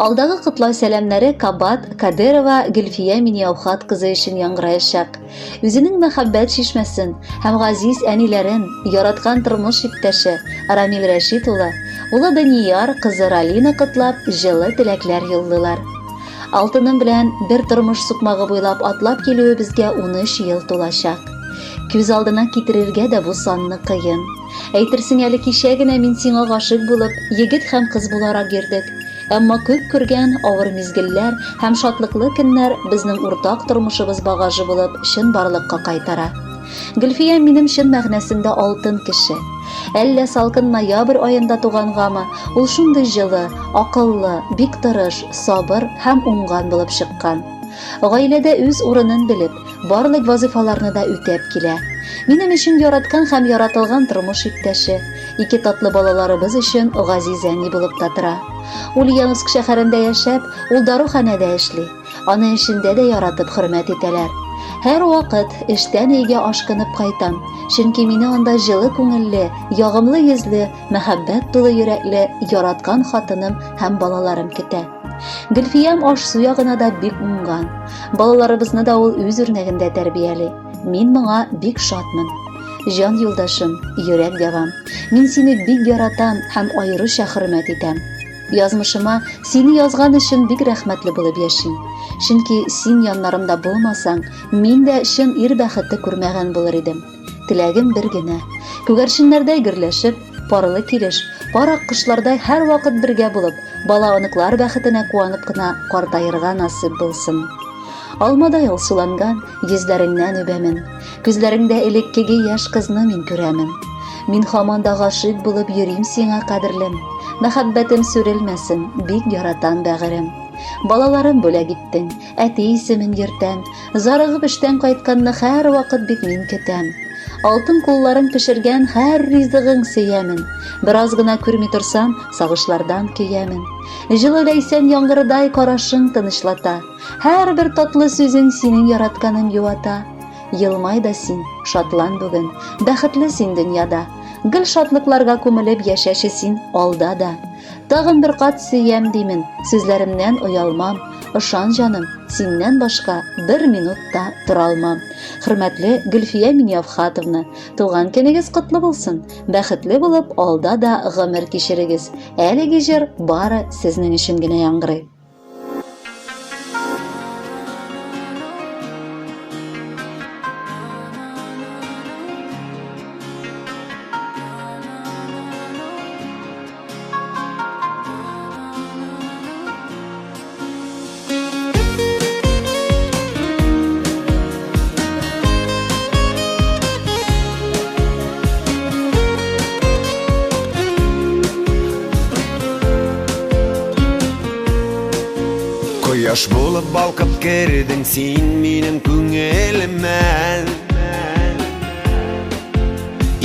Алдагы котлау сәламнәре кабат Кадырова Гөлфия Миниаухат кызы өчен яңгыраячак. Үзенең мәхәббәт чишмәсен һәм газиз әниләрен, яраткан тормыш иптәше Рамил Рәшит улы, улы Данияр, кызы Ралина котлап, җылы теләкләр юллыйлар. Алтыным белән бер тормыш сукмагы буйлап атлап килүебезгә 13 ел тулачак. Күз алдына китерергә дә бу санны кыен. Әйтерсең әле кичә генә мин сиңа гашыйк булып, егет һәм кыз буларак йөрдек. Әмма күп күргән авыр мизгелләр һәм шатлыклы көннәр безнең уртак тормышыбыз багажы булып чынбарлыкка кайтара. Гөлфия минем чын мәгънәсендә алтын кеше. Әллә салкын ноябрь аенда тугангамы, ул шундый җылы, акыллы, бик тырыш, сабыр һәм уңган булып чыккан. Гаиләдә үз урынын белеп, барлык вазыйфаларны да үтәп килә. Минем өчен яраткан һәм яратылган тормыш иптәше, ике татлы балаларыбыз өчен газиз әни булып та тора. Ульяновск шәһәрендә яшәп, ул даруханәдә эшли. Аны эшендә дә яратып хөрмәт итәләр. Һәрвакыт эштән өйгә ашкынып кайтам, чөнки мине анда җылы күңелле, ягымлы йөзле, мәхәббәт тулы йөрәкле, яраткан хатыным һәм балаларым көтә. Гөлфиям аш-су ягына да бик уңган. Балаларыбызны да ул үз үрнәгендә тәрбияли. Мин моңа бик шатмын. Җан юлдашым, йөрәк дәвам. Мин сине бик яратам һәм аеруча хөрмәт итәм. Язмышыма сине язган өчен бик рәхмәтле булып яшим. Чөнки син яннарымда булмасаң, мин дә чын ир бәхете күрмәгән булыр идем. Теләгем бер генә. Күгәрченнәрдәй гөрләшеп, парлы килеш, пар аккошлардай һәрвакыт бергә булып, бала-оныклар бәхетенә куанып кына картаерга насыйп булсын. Алмадай алсуланган йөзләреңнән үбәмен. Күзләреңдә элеккеге яшь кызны мин күрәмен. Мин һаман да гашыйк булып йөрим сиңа, кадерлем. Мәхәббәтем сүрелмәсен, бик яратам, бәгырем. Балаларым бүләк иттең, әти исемен йөртәм. Зарыгып эштән кайтканны һәрвакыт бит мин көтәм. Алтын кулларың пешергән һәр ризыгың сөямен. Бераз гына күрми торсам, сагышлардан көямен. Җылы ләйсән яңгырдай карашың тынычлата. Һәрбер татлы сүзең синең яратканың юата. Елмай да син, шатлан бүген, бәхетле син дөньяда. Гел шатлыкларга күмелеп яшәче син алда да. Тагын бер кат сөям димен, сүзләремнән оялмам. Ышан, җаным, синнән башка бер минут та тора алмам. Хөрмәтле Гөлфия Миниавхатовна, туган көнегез котлы булсын. Бәхетле булып алда да гомер кичерегез. Әлеге җыр бары сезнең өчен генә яңгырый. Кояш булып балкып кердең син минем күңелемә.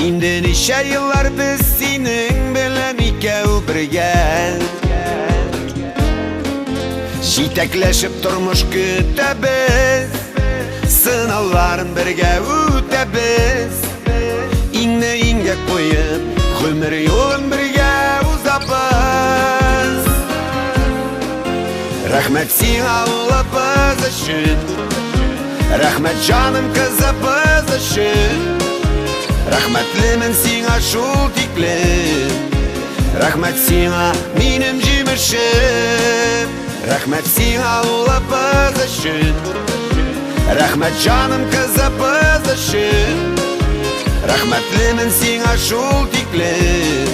Инде ничә еллар без синең белән икәү бергә. Җитәкләшеп тормыш көтәбез, сынауларын бергә үтәбез. Иңне иңгә куеп, гомер юлын бергә узабыз. Рәхмәт сиңа улыбыз өчен, рәхмәт җаным кызыбыз өчен. Рәхмәтлемен сиңа шул тиклем, рәхмәт сиңа минем җимешем. Рәхмәт сиңа улыбыз өчен, рәхмәт җаным кызыбыз өчен. Рәхмәтлемен сиңа шул тиклем,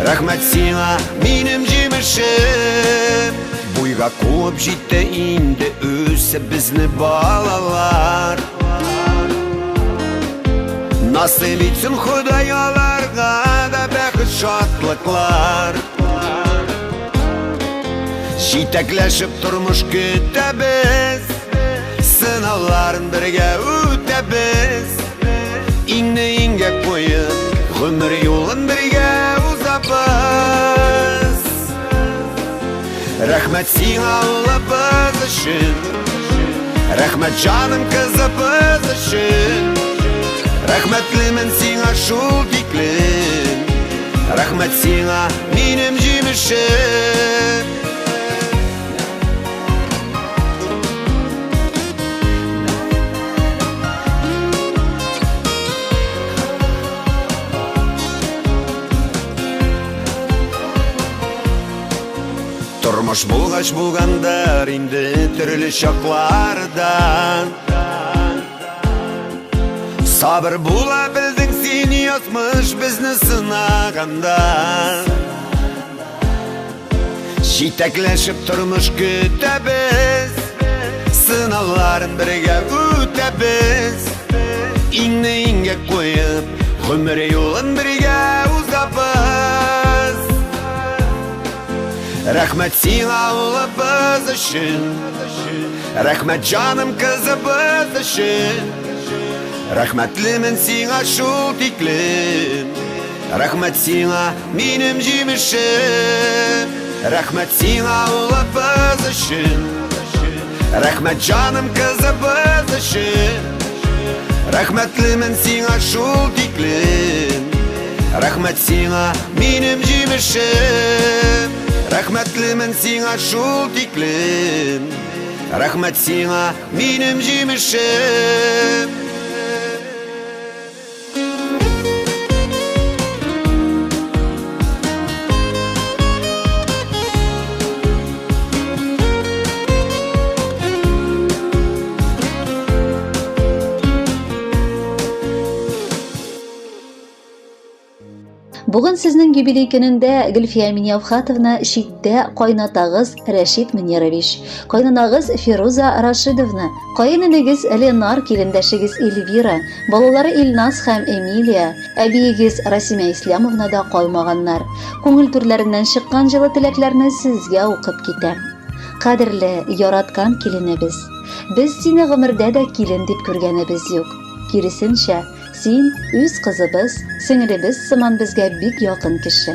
рәхмәт сиңа минем җимешем. Буйга куып җитте инде үсеп безне балалар. Насыйп итсен Ходай аларга да бәхет шатлыклар. Җитәкләшеп тормыш көтәбез, сынауларын бергә үтәбез. Иңне иңгә куеп, гомер юлын бергә узабыз. Рәхмәт сиңа улыбыз өчен, рәхмәт җаным кызыбыз өчен. Рәхмәтлемен сиңа шул тиклем, рәхмәт сиңа минем җимешем. Тормыш булгач булгандыр инде төрле чаклардан. Сабыр була белдең син язмыш безне сынаганда. Җитәкләшеп тормыш көтәбез, сынауларын бергә үтәбез. Иңне иңгә куеп, гомер юлын бергә узабыз. Рәхмәт сиңа улыбыз өчен, рәхмәт җаным кызыбыз өчен. Рәхмәтлемен сиңа шул тиклем. Рәхмәт сиңа минем җимешем. Рәхмәт сиңа улыбыз өчен. Рәхмәт җаным кызыбыз өчен. Рәхмәтлемен сиңа шул тиклем. Рәхмәт сиңа минем җимешем. Рәхмәтлемен сиңа шул тиклем. Рәхмәт сиңа минем җимешем. Бүген сезнең юбилей көнендә Гөлфия Минявхатовна читтә кайнатагыз Рәшит Мөнирович, кайнанагыз Фируза Рашидовна, каененегез Ленар, килендәшегез Эльвира, балалары Илназ һәм Эмилия, әбиегез Расимә Ислямовна да калмаганнар. Күңел түрләреннән чыккан җылы теләкләрне сезгә укып китәм. Кадерле, яраткан киленебез, без сине гомердә дә килен дип күргәнебез юк. Киресенчә, Син үз кызыбыз, сеңелебез сыман безгә бик якын кеше.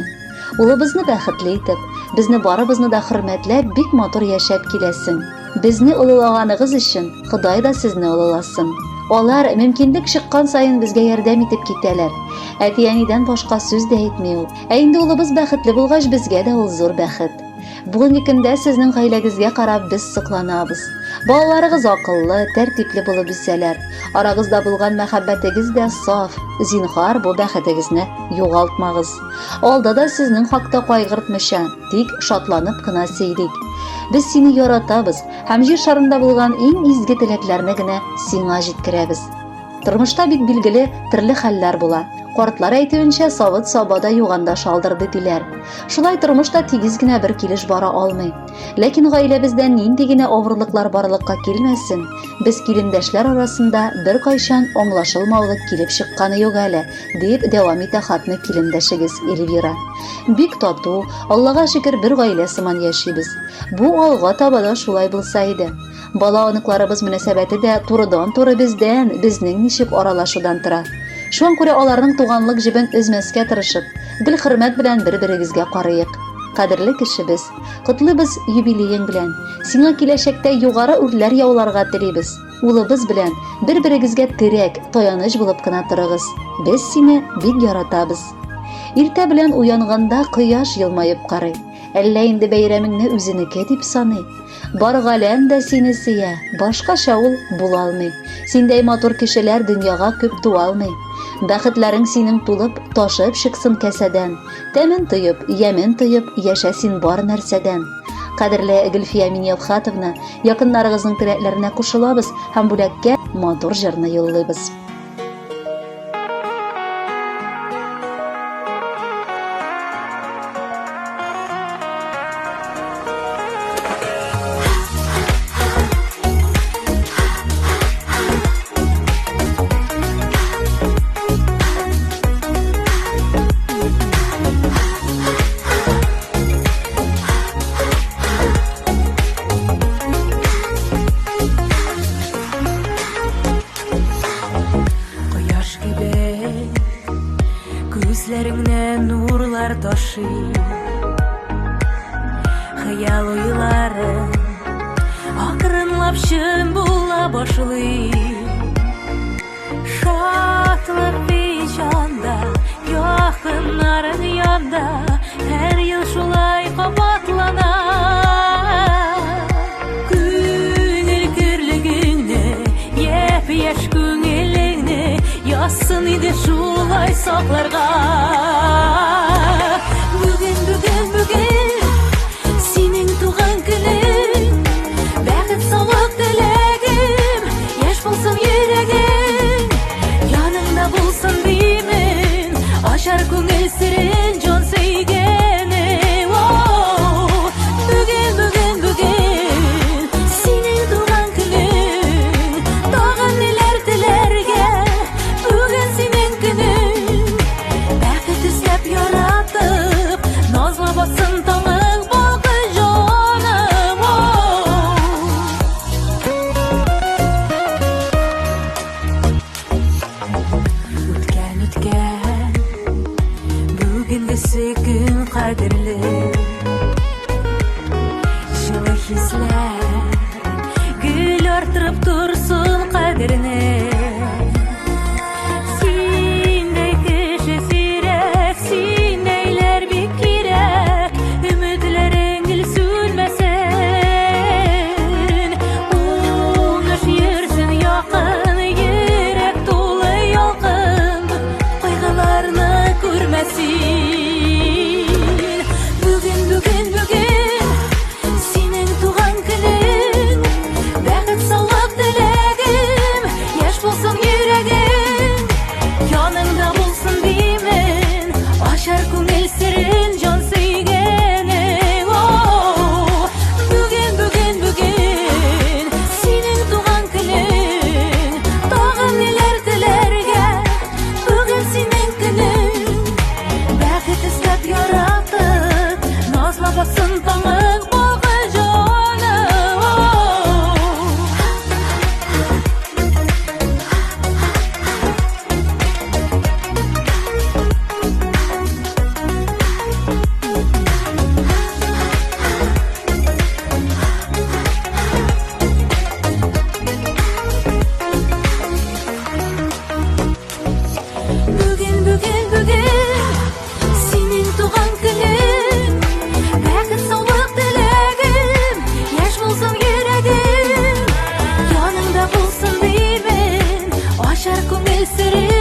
Улыбызны бәхетле итеп, безне барыбызны да хөрмәтләп, бик матур яшәп киләсең. Безне олылаганыгыз өчен Ходай да сезне олыласын. Алар мөмкинлек чыккан саен безгә ярдәм итеп китәләр. Әти-әнидән башка сүз дә әйтми ул. Ә инде улыбыз бәхетле булгач, безгә дә ул зур бәхет. Бүгенге көндә сезнең гаиләгезгә карап без сокланабыз. Балаларыгыз акыллы, тәртипле булып үсәләр. Арагызда булган мәхәббәтегез дә саф. Зинһар, бу бәхетегезне югалтмагыз. Алда да сезнең хакта кайгыртмыйча, тик шатланып кына сөйлик. Без сине яратабыз һәм җир шарында булган иң изге теләкләрне генә сиңа җиткерәбез. Тормышта бит билгеле төрле хәлләр була. Картлар әйтүенчә, савыт-саба да юганда шалдырды диләр. Шулай тормыш та тигез генә бер килеш бара алмый. Ләкин гаиләбездә нинди генә авырлыклар барлыкка килмәсен, без килендәшләр арасында беркайчан аңлашылмаулык килеп чыкканы юк әле, дип дәвам итә хатны килендәшегез Эльвира. Бик тату, Аллага шөкер, бер гаилә сыман яшибез. Бу алга таба да шулай булса иде. Бала-оныкларыбыз мөнәсәбәте дә турыдан-туры бездән, безнең ничек аралашудан тора. Шуңа күрә аларның туганлык җебен өзмәскә тырышып, гел хөрмәт белән бер-берегезгә карыйк. Кадерле кешебез, котлыйбыз юбилеең белән. Сиңа киләчәктә югары үрләр яуларга телибез. Улыбыз белән бер-берегезгә терәк, таяныч булып кына торыгыз. Без сине бик яратабыз. Иртә белән уянганда кояш елмаеп карый. Әллә инде бәйрәмеңне үзенеке дип саный. Бар галәм дә сине сөя, башкача ул була алмый. Синдәй матур кешеләр дөньяга күп туа алмый. Бәхетләрең синең тулып, ташып чыксын кәсәдән. Тәмен тоеп, ямен тоеп, яшә син бар нәрсәдән. Кадерле Гөлфия Миниавхатовна, якыннарыгызның теләкләренә кушылабыз һәм бүләккә матур җырны юллыйбыз. Кояш кебек күзләреңнән нурлар ташый. Хыял уйлары акрынлап чын була башлый. Шатлык җанда, якыннарың янда, һәр ел шулай кабатлана. Күңел көрлегеңне, япь-яшь күңелеңне язсын иде шулай сакларга. Бүген, бүген, бүген синең туган. серен җан сөйгәне. Бүген, бүген, бүген синең туган көнең. Тагын ниләр теләргә? Бүген синең көнең. Бәхет эзләп яратып, назлап атсын таңың балкый җаным. Үткән, үткән, бүгенгесе көн кадерле. Җылы хисләр гел арттырып торсын кадерне. Синдәй кеше сирәк, синдәйләр бик кирәк, өметләрең гел сүнмәсен. Уңыш йөрсен якын, йөрәк тулы ялкын, кайгыларны күрмәсен. Бүген, бүген, бүген синең туган көнең. Бәхет, саулык теләгем, яшь булсын йөрәгең. Яныңда булсын димен, ачар күңел серен җан сөйгәнең. Бүген, бүген, бүген синең туган көнең. Тагын ниләр теләргә? Бүген синең көнең. Бәхет эзләп яратып, назлап атсын таңың балкый җаным. Бүген, бүген, бүген синең туган көнең. Бәхет, саулык теләгем, яшь булсын йөрәгең. Яныңда булсын димен, ачар күңел серен.